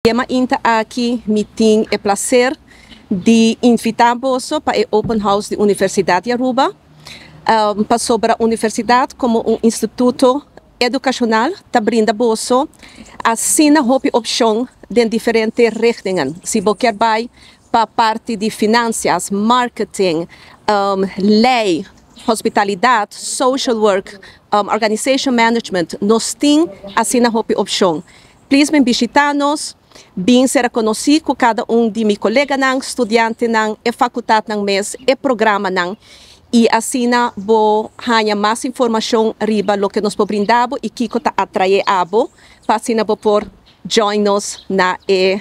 E mainta aki mi tin e placer di invita boso pa e Open House di Universidad di Aruba. Pasobra universidad como un instituto educacional ta brinda boso asina hopi opcion den diferente richtingen. Si bo kier bay pa parti di financias, marketing, ley, hospitalidad, social work, organization management, nos tin asina hopi opcion. Please bin bishita nos, bin ser conoci cu cada un di mi coleganan, studiantenan, e facultadnan mes, e programanan. Y asina bo haya mas informacion riba loke nos por brinda bo y kico ta atrae abo, pa asina bo por join nos na e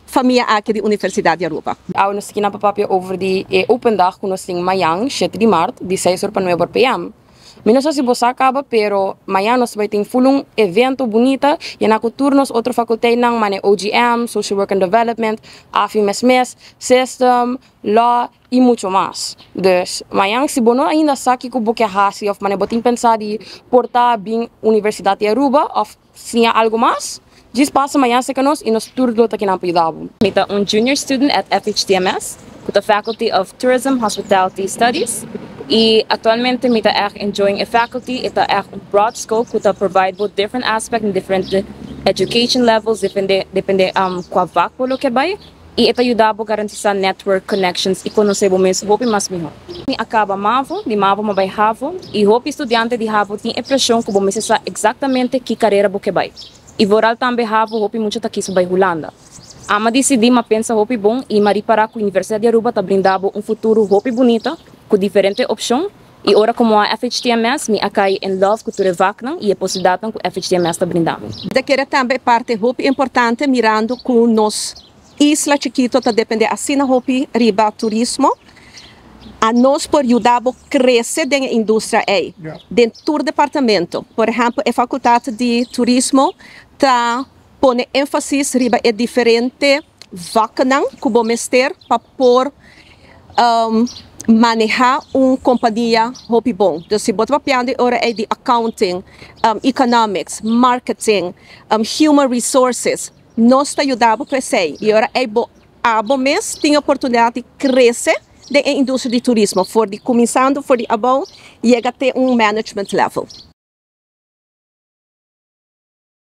famia aki di Universidad di Aruba. Awe nos ta papia over di e open dag cu nos tin mañan, 7 di maart, di 6 or pa 9 pm. Mi no sa si bo sa caba, pero mañan nos bay tin full un evento bunita y na cultura nos otro facultadnan mane OGM, Social Work and Development, AFI mes, System, Law y mucho mas. Dus mañan, si bo no ainda sa kico bo kier hasi of mane bo tin pensa di por ta bin Universidad di Aruba of siña algo mas, djis pasa mañan serca nos y nos tur lo ta aki pa yuda. Mi ta un junior student at FHTMS, with the Faculty of Tourism Hospitality Studies. Y actualmente mi ta echt enjoying e faculty, e ta echt un broad scope cu ta provide both different aspects and different education levels, depende cua vak bo lo kier bay. Y e ta yuda bo garantisa network connections y conoce bo mes hopi mas miho. Mi a caba MAVO, di MAVO m'a bay HAVO, y hopi studiante di HAVO tin e presion cu bo mester sa exactamente ki carera bo kier bay. Y vooral tambe HAVO, hopi mucha ta kies bay Hulanda. Ami a dicidi, m'a pensa hopi bon y m'a ripara cu Universidad di Aruba ta brinda bo un futuro hopi bunita, cu diferente opcion. Y ora cu a FHTMS, mi a cay in love cu tur e vaknan y e posibilidad cu FHTMS ta brinda. Da kere tambe parti hopi importante, mirando cu nos isla chikito ta depende asina hopi riba turismo. Anos por yuda crece den industria ey. Den tur departamento. Por ehempel, e facultad di turismo ta pone enfasis riba e diferente vaknan cu bo mester pa por maneha un compania hopi bon. Dus si bo ta papiando ora ey di accounting, economics, marketing, human resources, nos ta yuda bo crece. Y ora ey bo abo mes tin oportunidad di crece den industria di turismo, for di cuminsando for di abou, yega te un management level.